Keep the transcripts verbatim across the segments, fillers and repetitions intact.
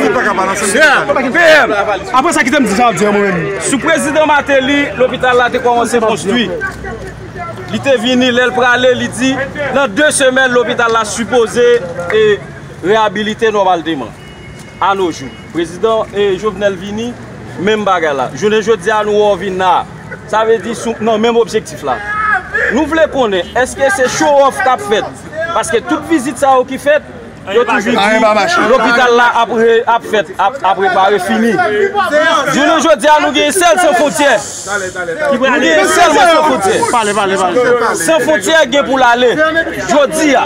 P M, apre sa, kite m di sa ap di an mwen menm. Sou prezidan Martelly, lopital la te kòmanse konstwi. Li te vini, lè l prale, li di, nan de semèn, lopital la sipoze e reyabilite nòmalman. A no jou, prezidan e Jovenel vini, menm bagay la. Jounen jodi a, nou wè w vin la. Sa vle di, sou, nan menm objektif la. Nou vle konnen, èske se show off k ap fèt? Paske tout vizit sa yo ki fèt, yo toujou di lopital la ap, re- ap fèt, ap, ap repare fini. Jounen jodi a, nou gen sèl San Fwontyè. Nou gen sèlman San Fwontyè. San Fwontyè gen pou l ale. Jodi a,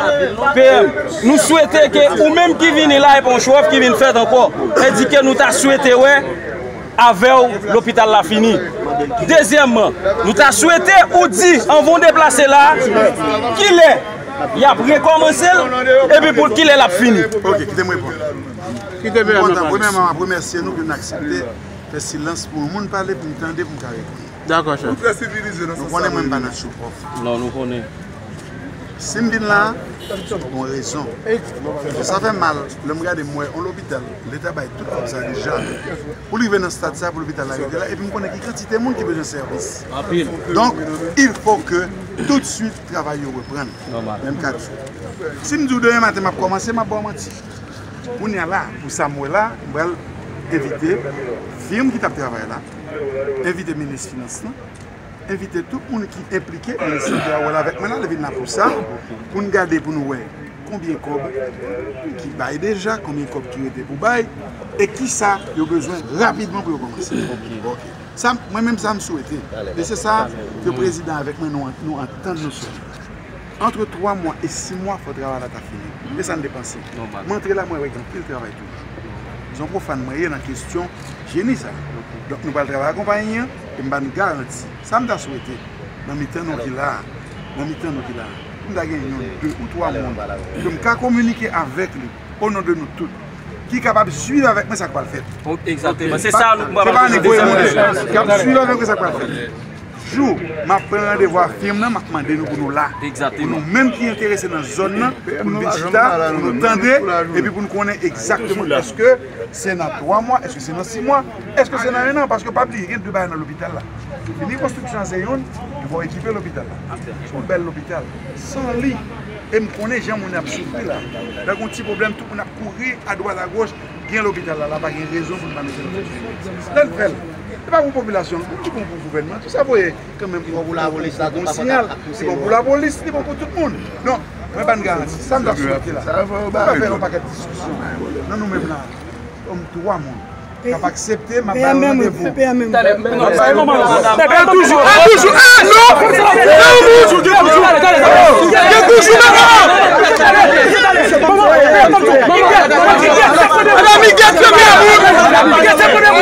P M, nou swete ke ou menm ki vini la, e pa yon show off ki vin fèt ankò. Sa di ke nou ta swete wè avè w lopital la fini. Dezyèmman, nou ta swete ou di, anvan w deplase la, kilè y ap rekòmanse l, epi pou kilè l ap fini. Ok, kite m reponn. Kite m kontan. Premyèman, m ap remèsye nou ke nou aksepte fè silans pou yon moun pale, pou m tande, pou m ka reponn. Dakò, chèf. Nou trè sivilize nan sans sa. Nou konnen mwen m pa nan show off. Non, nou konnen. Si m vin la, se pou yon rezon. Sa fè m mal, lè m gade m wè yon lopital, Leta bay tout kòb sa deja. Pou l rive nan stad sa, pou lopital la rete la, epi m konnen ki kantite moun ki bezwen sèvis. Anpil. Donk, il faut que tout de suite travay yo reprann. Nòmal. Menm ka di. Si m di w demen maten m ap kòmanse, m ap ba w manti. Kounye a la, pou sa m wè la, m pral envite fim ki t ap travay la, envite minis finans lan, envite tout moun ki enplike nan Minis Sante a wè l avèk mwen la, li vin la pou sa, pou n gade, pou nou wè konbyen kòb ki bay deja, konbyen kòb ki rete pou bay, e kisa yo bezwen rapidman pou yo kòmanse. Ok. Sa, mwen menm, sa m swete. E se sa ke prezidan avèk mwen, nou, nou antann nou sou. Antre twa mwa e sis mwa, fò travay la ta fini. E sa n te panse. Nòmal. M antre la, mwen wè gen anpil travay toujou. Se yon pwofàn mwen ye nan kesyon jeni sa. Donk, nou pral travay ak konpayi an, e m ba n garanti. Sa m ta swete, nan mitan nou ki la a, nan mitan nou ki la a, pou m ta gen yon, de ou twa moun, ke m ka kominike avèk li, o non de nou tout, ki kapab swiv avèk mwen sa k pral fèt. Egzakteman. Se sa nou pral. Se pa annik voye moun, k ap swiv avèk mwen sa k pral fèt. Jou m ap pran randevou a fim nan, m ap mande nou pou nou la. Egzakteman. Pou nou menm ki enterese nan zòn nan, pou nou vin chita, pou nou tande, epi pou nou konnen egzakteman èske se nan twa mwa, èske se nan sis mwa, èske se nan en an, paske pa bliye, gen de bagay nan lopital la. Fini konstriksyon an se youn, nou fò ekipe lopital la. Se yon bèl lopital. San li, e m konnen jan moun ap soufri la. Lè gen yon ti pwoblèm, tout moun ap kouri adwat agoch, gen lopital la, la pa gen rezon pou n pa mete l. Lè n fè l, se pa pou popilasyon, li bon pou gouvènman tou. Sa voye kanmenm yon bon siyal. Li bon pou lapolis, li bon pou tout moun. Donk, mwen ba n garanti. Sa m t ap swete la, nou pa fè yon pakèt diskisyon nan nou menm la. Kòm twa moun k ap aksepte, m ap ba yo randevou. P M M. P M M. P M M. P M M. Toujou, ah, toujou, ah, non! Gen toujou, gen toujou, gen toujou, non! Mèdam, li gen premye moun!